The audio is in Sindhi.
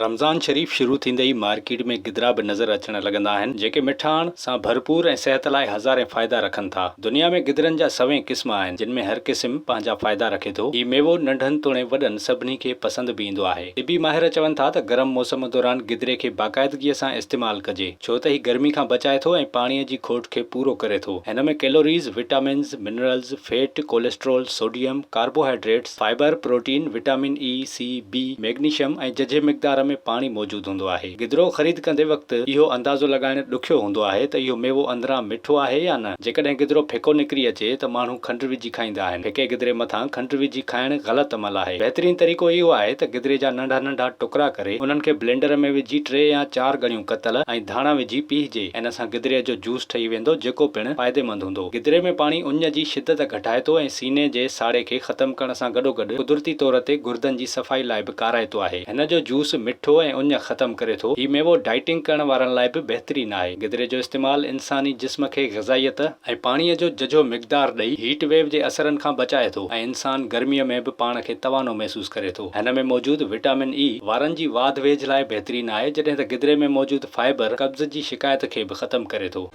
رمضان شريف شروع ٿيندي ئي مارڪيٽ ۾ گدرا به نظر اچڻ لڳندا آهن، جيڪي مٺاڻ سان ڀرپور ۽ صحت لاء هزارين فائدا رکن ٿا. دنيا ۾ گدرن جا سوين قسم آهن، جن ۾ هر قسم پنهنجا فائدا رکي ٿو. هي ميوو ننڍن توڻي وڏن سڀني کي پسند به ايندو آهي. طبي ماهر چون ٿا ته گرم موسم دوران گدري کي باقاعدگيء سان استعمال ڪجي، ڇو ته هي گرمي کان بچائي ٿو ۽ پاڻيء جي کوٽ کي پورو ڪري ٿو. هن ۾ calories, vitamins, minerals, fat, cholesterol, sodium, carbohydrates, fibre, protein, vitamin A, C, B, magnesium ۽ ججهي مقدار ۾ پاڻي موجود هوندو آهي. گدرو خريد ڪندي وقت اهو اندازو لڳائڻ ڏکيو هوندو آهي ته اهو ميوو اندران مٺو آهي يا نه. جيڪڏهن گدرو ڦڪو نڪري اچي ته ماڻهو کنڊ وجهي کائيندا آهن. ڦڪي گدري مٿان کنڊ وجهي کائڻ غلط عمل آهي. بهترين طريقو اهو آهي ته گدري جا ننڍا ننڍا ٽڪرا ڪري انهن کي بلينڊر ۾ وجهي ٽي يا چار ڳڻيون ڪتل ۽ ڌاڻا وجهي پيهجي. ان سان گدري جو جوس ٺهي ويندو جيڪو پڻ فائديمند هوندو. گدري ۾ پاڻي اڃ جي شدت گهٽائي ٿو ۽ سيني جي ساڙي کي ختم ڪرڻ سان گڏوگڏ قدرتي طور تي گردن جي صفائي لاء به ڪارائتو آهي. هن جو جوس مٺو ۽ اڃ ختم ڪري ٿو. هي ميوو ڊائيٽنگ ڪرڻ وارن لاء به بهترين آهي. گدري جو استعمال انساني جسم کي غذائيت ۽ پاڻيء جو ججهو مقدار ڏئي هيٽ ويو جي اثرن کان بچائي ٿو ۽ انسان گرميء ۾ به پاڻ کي توانو محسوس ڪري ٿو. هن ۾ موجود وٽامن اي وارن جي واڌ ويجهه لاء بهترين آهي جڏهن ته گدري ۾ موجود فائبر قبض جي شڪايت کي به ختم ڪري ٿو.